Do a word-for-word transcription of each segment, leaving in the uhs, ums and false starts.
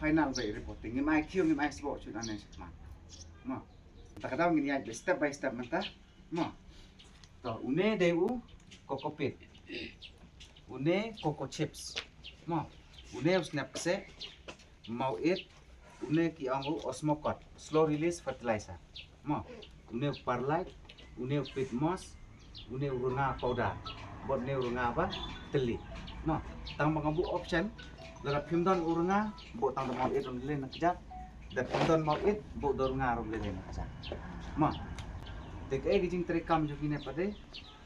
Final ba reporting. Ngim ai khiew, ngim ai sboh shuh nangne sha khmat. Mo. Ta ka daw ngin ïaid ba step by step mynta. Mo. To une dei u coco pit. Une coco chips. Mo. Une u snep kseh. Mawit. Une ki ong u Osmocote, slow release fertilizer. Mo, une u perlite, une u pit moss, une u rnga powder, bad une u rnga ba tylli. Mo, tang ba nga buh option, lada phim don u rnga, buh tang da mawit ruh ym lei na kjat, da phim don mawit, buh da u rnga ruh ym lei na kjat. Mo, te kaei ka jingtrei kam jong kine pat de,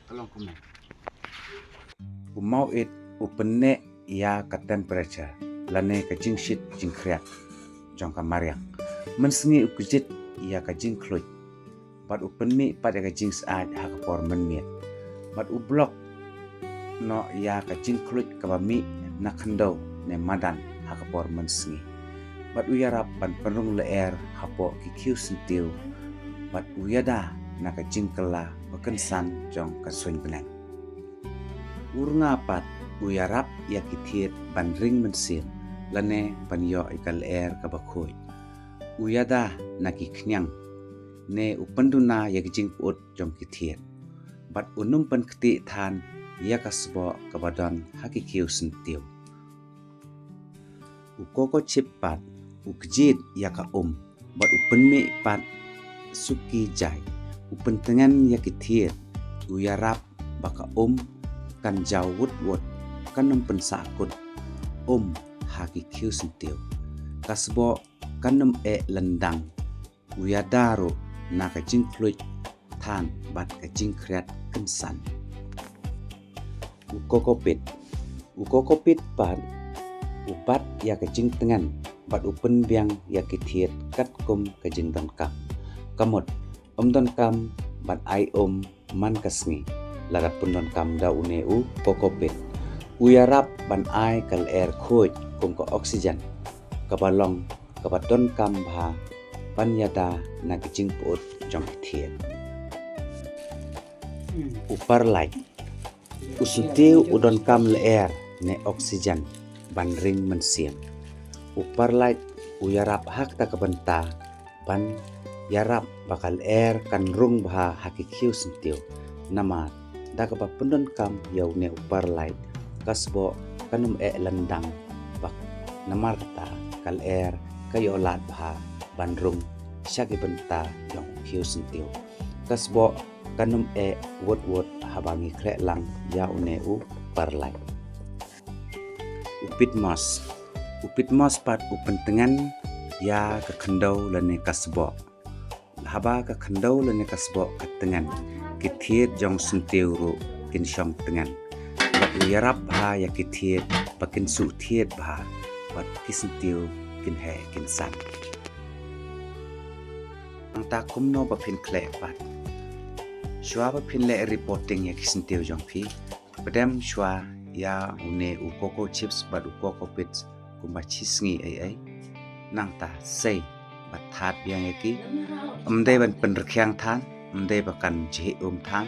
ka long kumne. U mawit u pynneh ïa ka temperature lane ka jingshit jingkhriat jong ka mariang. Mynsngi u kjit ïa ka jingkhluit bad u pynmih pat ïa ka jingsyaid ha ka por mynmiet. Bad u block noh ïa ka jingkhluit kaba mih na khyndew ne madan ha ka por mynsngi. Bad u ïarap ban pynrung lyer hapoh ki khiew syntiew. Bad u ïada na ka jingkylla ba kynsan jong ka suiñ bneng. U rnga pat u ïarap ïa ki thied ban ring mynsiem lane ban ïoh ïa ka lyer kaba khuid. U ïada na ki khñiang ne u pynduna ïa ki jingpyut jong ki thied. Bad un ym pynktieh than ïa ka sboh kaba don ha ki khiew syntiew. U coco chip pat u kjit ïa ka um bad u pynmih pat suki jai, u pyntngen ïa ki thied, u ïarap ba ka um kan jaw wut wut, kan ym pynsahkut um ha ki khiew syntiew. Ka sboh kan ym eh lyndang. U ïada ruh na ka jingkhluit than bad ka jingkhriat kynsan. U coco pit. U coco pit pat u bat ïa ka jingtngen bad u pynbiang ïa ki thied katkum ka jingdonkam. Ka mut, ym donkam ban ai um man ka sngi lada pyndonkam da une u coco pit. U ïarap ban ai ka lyer khuid kum ka oxygen kaba long kaba donkam bha ban ïada na ka jingpyut jong ki thied. U perlite. U syntiew u donkam lyer ne oxygen ban ring mynsiem. U perlite u ïarap ha kata ka bynta ban ïarap ba ka lyer kan rung bha ha ki khiew syntiew. Namar da kaba pyndonkam ïa une u perlite, ka sboh kan ym eh lyndang bad namar kata ka lyer ka ïoh lad bha ban rung sha ki bynta jong u khiew syntiew. Ka sboh kan ym eh wut wut haba ngi khleh lang ïa une u perlite. U pit moss. U pit moss pat u pyntngen ïa ka khyndew lane ka sboh. Haba ka khyndew lane ka sboh ka tngen, ki thied jong syntiew ruh kin shong tngen. Bad u ïarap bha ïa ki thied ba kin suh thied bha bad ki syntiew kin heh kin san. Nangta kumno ba phin khleh pat? Shuwa ba phin leh reporting ïa ki syntiew jong phi, pdem shuwa ïa une u coco chips bad u coco pits kumba shi sngi ei ei. Nangta sei bad thad biang ïa ki. Ym dei ban pynrkhiang than, ym dei ba kan jhieh um than,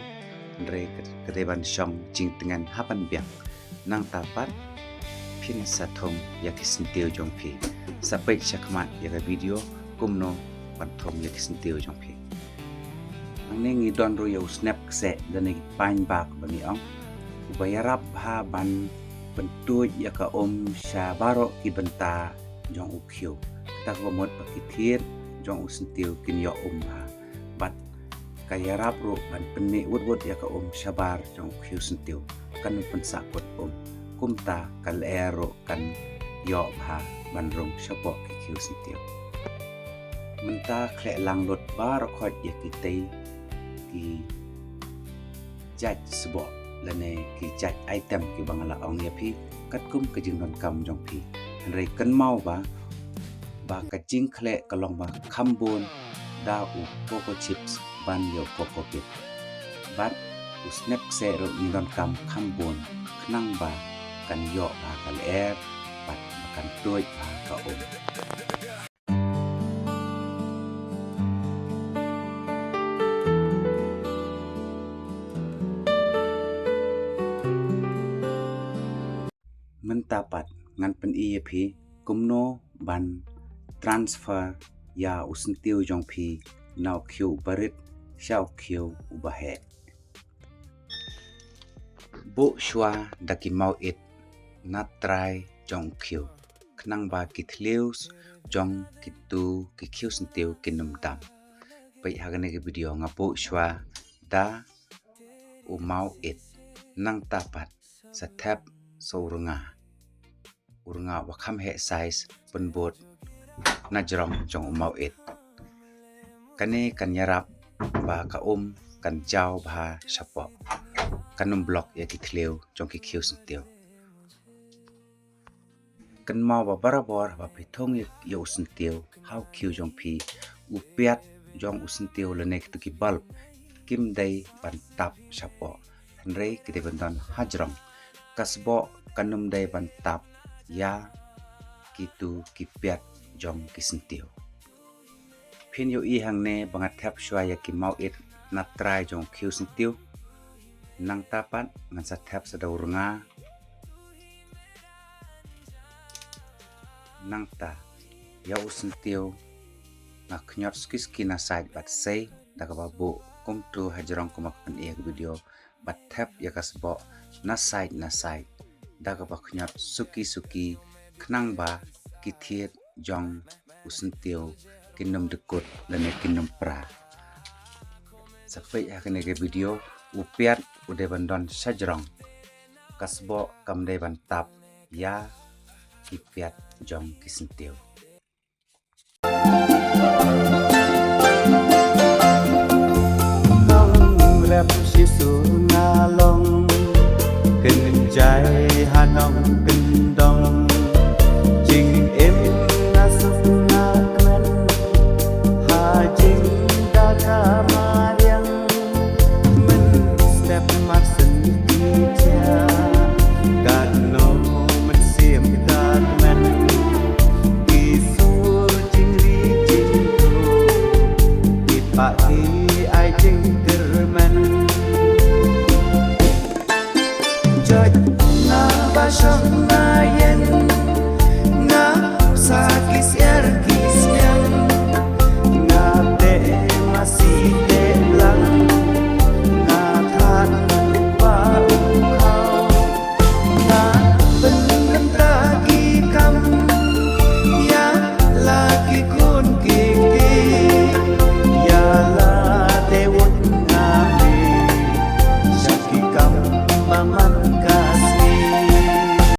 hynrei ka dei ban shong jingtngen ha ban biang. Nangta pat phin sa thung ïa ki syntiew jong phi. Sa peit sha khmat ïa ka video kumno ban thung ïa ki syntiew jong phi. Hangne ngi don ruh ïa u snep kseh lane ki pain bak ba ngi ong, uba ïarap bha ban pyntuid ïa ka um sha baroh ki bynta jong u khiew. Kata ka mut ba ki thied jong u syntiew kin ïoh um bha. Bad ka ïarap ruh ban pynmih wut wut ïa ka um shabar jong u khiew syntiew. Kan ym pynsahkut um. Kumta ka lyer ruh kan ïoh bha ban rung shapoh ki khiew syntiew. Mynta khleh lang lut baroh khoit ïa kitei ki jait sboh lane ki jait item kiba nga la ong ïa phi katkum ka jingdonkam jong phi. Hynrei kynmaw ba, ba ka jingkhleh ka long ba kham bun da u coco chips ban ïa u coco pit. Bad u snep kseh ruh ngi donkam kham bun khnang ba kan ïoh bha ka lyer bad ba kan tuid bha ka um. Mynta pat ngan pyni ïa phi kumno ban transfer ïa u syntiew jong phi na u khiew u barit sha u khiew u baheh. Buh shuwa da ki mawit na trai jong u khiew, khnang ba ki thliew jong kitu ki khiew syntiew kin ym dam. Peit ha kane ka video nga buh shuwa da u mawit, nangta pat sa thep sa u rnga. U rnga uba kham heh size pynbud na jrong jong u mawit. Kane kan ïarap ba ka um kan jaw bha shapoh, kan ym block ïa ki thliew jong ki khiew syntiew. Kynmaw ba barabor ba phi thung ïa u syntiew ha u khiew jong phi, u piat jong u syntiew lane kitu ki bulb kim dei ban tap shapoh, hynrei ki dei ban don ha jrong. Ka sboh kan ym dei ban tap ïa kitu ki piat jong ki syntiew. Phin ïohi hangne ba nga thep shuwa ïa ki mawit na trai jong u khiew syntiew. Nangta pat ngan sa thep sa da u rnga. Nangta ïa u syntiew nga khñiot suki suki na side bad sei da kaba buh kumtu ha jrong kumba ka pyni ha ka video, bad thep ïa ka sboh na side na side da kaba khñiot suki suki, khnang ba ki thied jong u syntiew kin ym dkut lane kin ym pra. Sa peit ha kane ka video, u piat u dei ban don sha jrong, ka sboh kam dei ban tap ïa ki piat jong ki syntiew. Nongrep shi sur nga long, kynjai ha nong